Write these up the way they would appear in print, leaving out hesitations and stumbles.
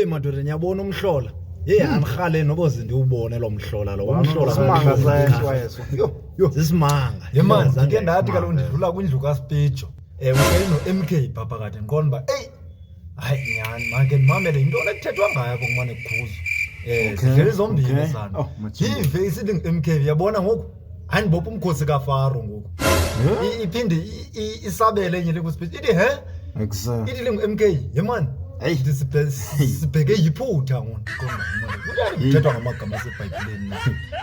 Hey madoda, niyabona umhlola. Hey, andirhale noboze ndiwubone lo mhlola lo. Umhlola Isimanga sehla eso. Yho, yho. Sisimanga. Ye man, ndike ndathi kaloku ndidlula kwindlu kaSpijo. Ewe, no-MK pha phakathi ndiqonda uba eyi hayi nyhani make ndimamele yintoni ekuthethwa ngayo apho kumane kukhuzwa. Um zihleli zombini ezana. Oh, majinga. Ndiyive isithi ngu-MK uyabona ngoku hayi ndibopha umkhosi kaFaro ngoku. Iphinde isabele enye le kuSpijo ithi he Exa. ithi lingu-MK ye mani Hey. Ndithi sibheke yiphutha ngoku ndiqonda mani kutheni kuthethwa ngamagama asebhayibhileni na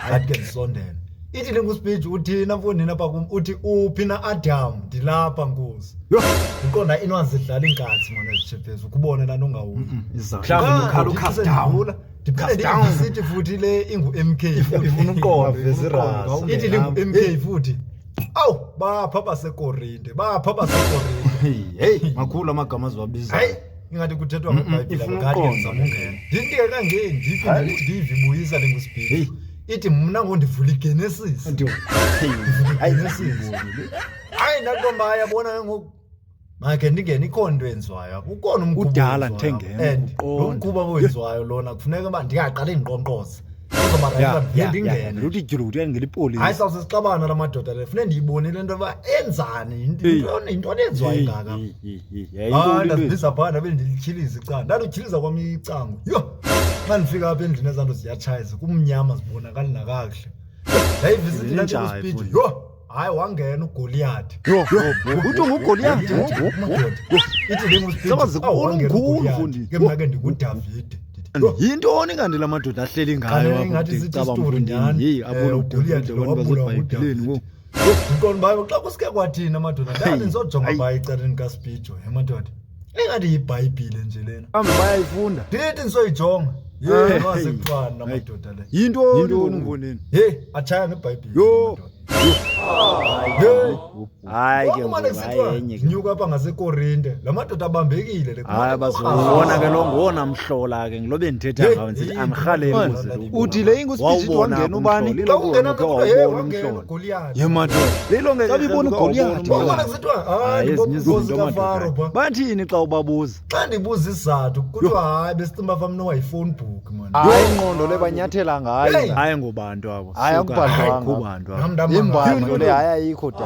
ngathi ke ndisondele ithi linguSpeech uthina mfondini apha kum uthi uphi na Adam ndilapha nkosi. Yho. Ndiqonda inwazi zidlala iinkathi mani ezitshephezi ukubone laa nto ungawuvi. Mhlawumbi ukhala ucast down. Ndiphinde ndiyisithi futhi le ingu-MK futhi. Ifuna uqonda. Aveza irasa. Ithi lingu-MK futhi. Awu bapha baseKorinte, bapha baseKorinte. Hey, hey, makhulu amagama aziwabizayo. Hayi ingathi kuthethwa ngebhayibhile ifuna ngathi uqonda. ndizama ungena. Ndingekangeni ndiphinde ndithi ndiyivibuyisa le nguSpeech. Hey. Ithi mna ngondivula iGenesis. Hey, hayi, Genesis. Hayi ndaqomba hayi yabona ke ngoku. Makhe ndingene ikhona into eyenziwayo apha. Ukhona umkhuba Kudala owenziwayo ndithe apha. ngena, And ukuqonda. lo mkhuba owenziwayo lona kufuneka uba ndingaqali ndiqonkqoze. Kuzoba right uba ndiye ndingene. Luthi tyhulu yangena ipolisi. Hayi sawuse sixabana la madoda le funeka ndiyibonile into yoba enzani yintoni eyenziwayo ingaka. Hayi ndazibiza phaa ndabe ndilityhiliza icango. Ndalutyhiliza kwam icango. Yho! Xa ndifika apha endlini ezaa nto ziyatshayisa kumnyama zibonakali nakakuhle. Ndayivisithi Zintshayi, nathi fundi. yho! Hayi wangena uGoliath. Yho, uthi unguGoliath. Madoda. Ithi le Caba zikhulu mkhulu, mfundi. Ke mna ke ndinguDavide. Ndithi, yho, Yintoni kanti la madoda ahleli ngayo Kanene apha ingathi kude sithi caba isitori mfundini? nyhani. Yeyi, abona uGoliath uDavide lo abantu wabulawa basebhayibhileni nguDavide. ngoku. Ndiqonda uba xa kusuke kwathina madoda ndathi ndizojonga Hayi. phaa ecaleni kaSpijo emadoda. Ingathi yibhayibhile nje lena. Kambe bayayifunda. Ndithi ndisoyijonga. Yhe, Hey. nowasekuthiwani la madoda le. Yintoni Yintoni? mfundini? Hey, atshaya ngebhayibhile. Yho. madoda. Hey. Hayi ke Kwakumane ngoku kusithiwa hayi enye ke. nyuka apha ngaseKorinte. La madoda abambekile le. Hayi bazowubona ke lo ngowona mhlola ke ngilobe ndithetha Hey, ngawo ndisithi hey, andirhaleli hey, ukuze hey, ndiwubone. Uthi le inguSpeech Wawubona wangena ubani? umhlola, Xa ungena ukhe kuthiwa, hey, wawubona wangena umhlola. uGoliath. Ye madoda. Lilonke Xa bibona uGoliath. Kwakumane kusithiwa hayi Hayi ezinye ndibopha izinto kaFaro madoda. pha. Bathini xa ubabuza? Xa ndibuza isizathu kuthiwa hayi besicinga uba famna wayi-phone book man. Hayi ingqondo le banyathela ngayo. Hey. Hayi ngobantu abo. Hayi, Suka, akubhalwanga. hayi kubantu abo. Nam ndamangala. Imbali le hayi ayikho da.